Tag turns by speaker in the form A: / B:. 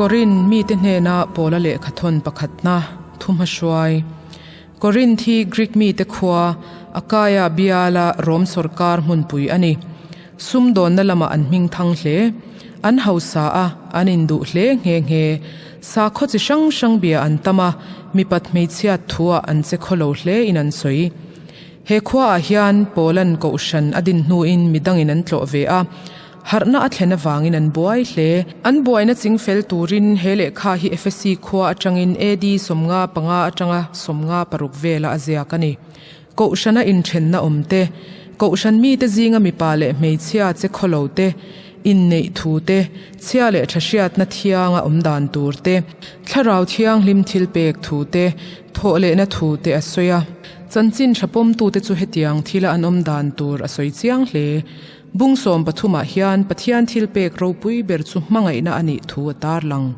A: Korin mite hnena Paula lehkha thawn pakhatna thuhmahruai. Korinth hi Greek mite khua, Akaia biala Rom sawrkar hmunpui a ni. Sumdawnna lamah an hming thang hle. An hausa a, an induh hle nghe nghe. Sakhaw chi hrang hrang bia an tam a, mipat hmeichhiat thuah an che khawlo hle in an sawi. He khuaah hian Paula'n Kohhran a din hnuin midangin an tlawh ve a, harhna a thlen avangin an buai hle. An buaina chingfel turin he lehkha hi Efesi khua atangin AD 55 atanga 56 vela a ziak a ni. Kohhrana inthenna awm te, Kohhran mite zinga mipa leh hmeichhia che khawlo te, inneih thu te, chhia leh tha hriatna thianga awm dan tur te, thlarau thianghlim thil pek thu te, thawh lehna thu te a sawi a. Chanchin tha pawmtute chu hetiang thila an awm dan tur a sawi chiang hle. Bung 13 hian Pathian thil pek ropui ber chu hmangaihna a nih thu a tarlang.